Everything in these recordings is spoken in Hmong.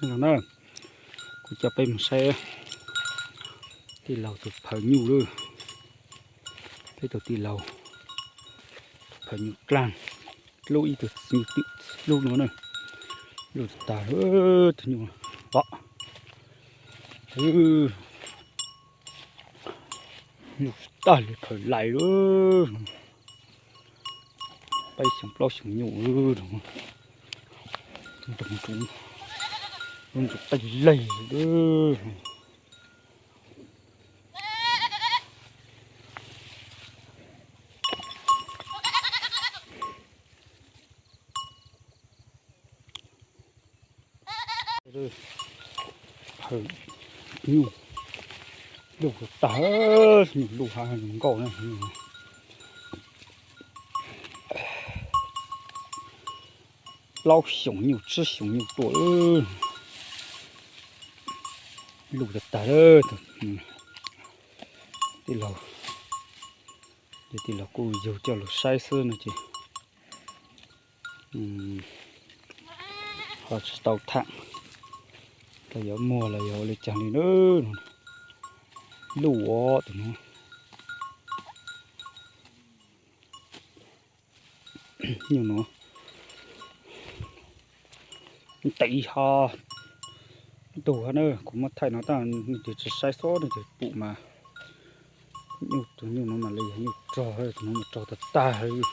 No na, kuv coj peb mus saib tij laug tus phaws nyuj lawm. Peb tus tij laug tus phaws nyuj dlaag, lub ib tug txiv nyuj twm lub no na, luj tag tus nyuj pom. Nyuj tag li phaws lais lawm. Peb xyoo plaub xyoo nyuj, lub ntsuj qeej laig lawm. Phaws nyuj, luj tag, luj hab zoo nkauj na. Plaub xyoos nyuj tsib xyoos nyuj tuaj, luj tag tag. Tij laug, tij laug kuj yug coj lug saib xwb no ces ho tsis tau tham los yuav muag los yog ua li caag li na. Luj ua tus no, nyuj no ntev hab ntug hab na. Kuv muab thaij no tab leej twg tsis saib xob leej twg pum mas nyuj, tus nyuj no mas li yog nyuj rog, tus no mas rog tag tag li,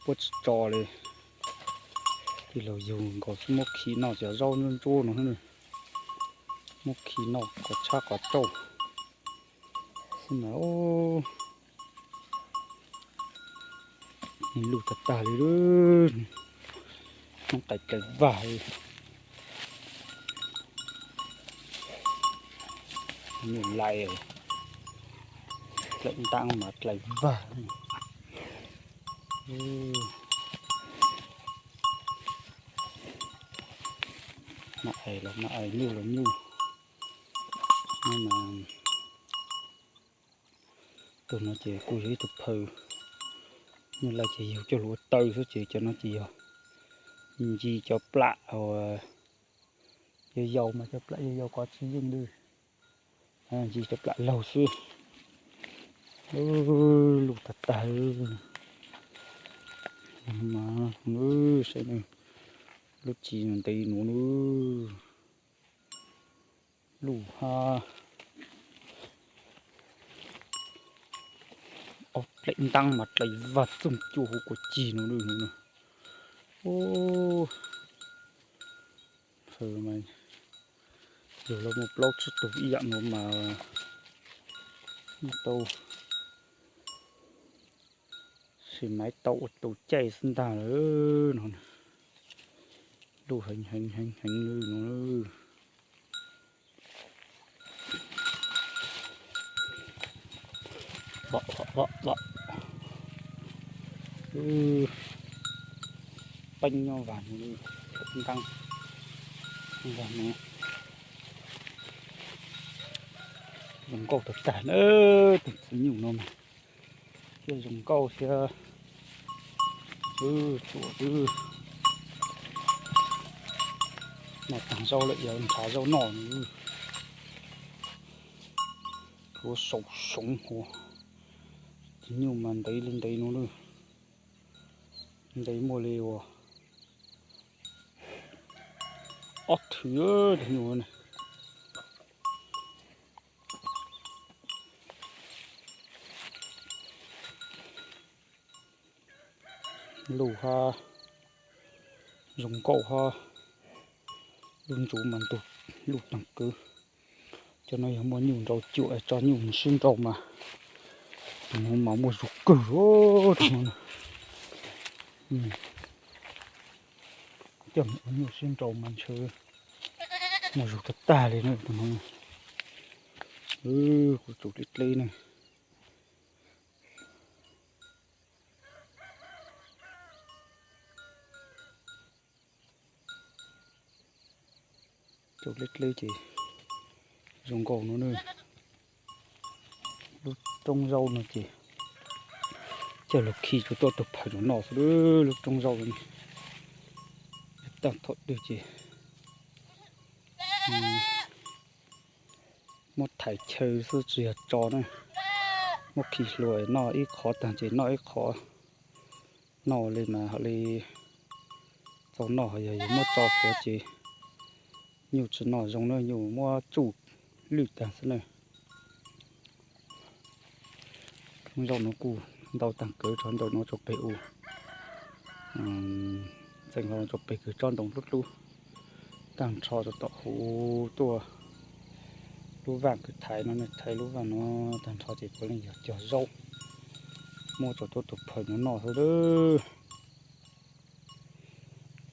puab tsis tso li. Tij laug yug nkaus xwb muab khi noj cov zaub ntsuab ntsuab no, muab khi noj qov tshab qov tsauj xwb mas. Luj tag tag li, noob qais dlawg vag li. Nyuj lais, dlawg ntaab mas dlawg vag. Mas ais los mas ais, nyuj los nyuj. Tus no ces kuj yog ib tug phaws nyuj lais ces yug coj lug ua taw xwb ces cov no ces yog ncig cov plam, yog yau mas cov plam yog yau kov tsis yeej li, ncig cov plam laug xwb. Luj tag tag. Saib lub txiv ntev nuav, luj hab ob dlaim ntaab mas dlaim vag txoog cua huv kua cig no. Yug los muaj plaub tsib tug ib yam nuav mas tau, sim maiv tau ua tus caij xwb ntag lawm no. Luj heev heev heev heev li no. Peeb nyob vag no, ntaab vag no. Zoo nkauj tag tag na, tus txiv nyuj no mas thiaj zoo nkauj thiab. Tsuam xwb, noj taag zaub lawm yuav nrhav zaub noj. Ua saum soov ua, tus nyuj mas ntev li ntev no na, ntev muaj li ua ob thwv tus nyuj na. Luj hab zoo nkauj hab, lub ntsuv mas ntug, luj taag kwv. Cov no yog muaj nyuj nrau cuam tso nyuj mus sib nrau mas, tus no mas muaj zug kawg. Tus no coj mus ua nyuj sib nrau mas ntshe muaj zug tag tag li na tus no. Kuv tsaus dleb dleb na. Tsaus dleb dleb ces zoo nkauj no na. Lub roob zaub no ces coj lug khi tsuas tuaj tug phaws no noj xwb. Lub roob zaub no, taag thaum twg ces Muab thaiv chaw xwb tsis yog tso na. Muab khi hlua noj ib qho tag ces noj ib qho. Noj li mas hos li txaus noj, yog yus muab tso plhuav ces nyuj tsis noj zoo na, nyuj muab tsuj lwj tag xwb na. Zaum no kuj ntau tag kawg, tso ntawm no tso peg u, ntxeev hlo tso peg kawg tsob ntoo dub dub. Tag nrho rau tom huv tuaj lub vaj kws thaiv no, thaiv lub vaj no tag nrho ces puav leej yog cog zaub, muab tso tuaj tus phawj no noj xwb lawm.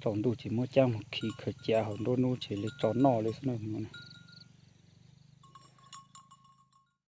Tsaus ntuj ces muab cab mus khi khaws cav, hauv nruab hnub ces li tso noj li xwb na.